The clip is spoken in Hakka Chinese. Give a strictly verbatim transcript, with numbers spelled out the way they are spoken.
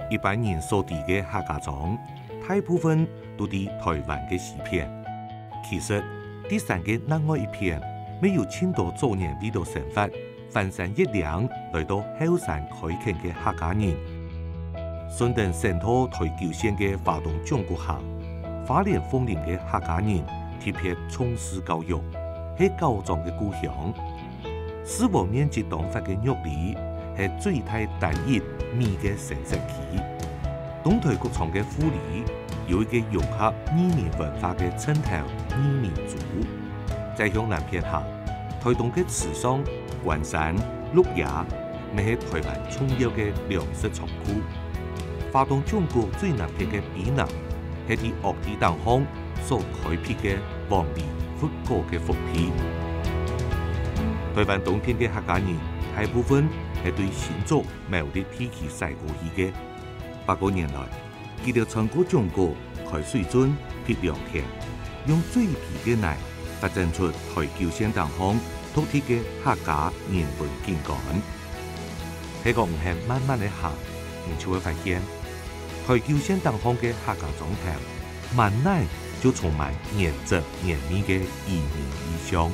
一般人所知个客家庄，大部分都在台灣个西片。其實，在山个另外一片，乜有盡多早年為著生活，翻山越嶺來到後山開墾个客家人。順等省道台九線个花東縱谷行，花蓮鳳林个客家人特別重視教育，係校長个故鄉。 四和面積當闊个玉里，係最大單一米个生產區。東台谷場个富里，有一個融合移民文化个鎮頭移民族。再向南片行，台東个池上、關山、鹿野，乜係台灣重要个糧食倉庫。花東縱谷最南片个卑南，係在沃地頂項所開闢个黃梨佛果个福地。台灣東片个客家人，大部分係對新竹苗栗地區徙過去个。百過年來，佢兜穿過縱谷，開水圳、闢良田，用最低个泥發展出台九線頂項獨特个客家人文景觀。係講你係慢慢仔行，你就會發現，台九線頂項个客家庄頭，滿哪就充滿原汁原味个移民異鄉。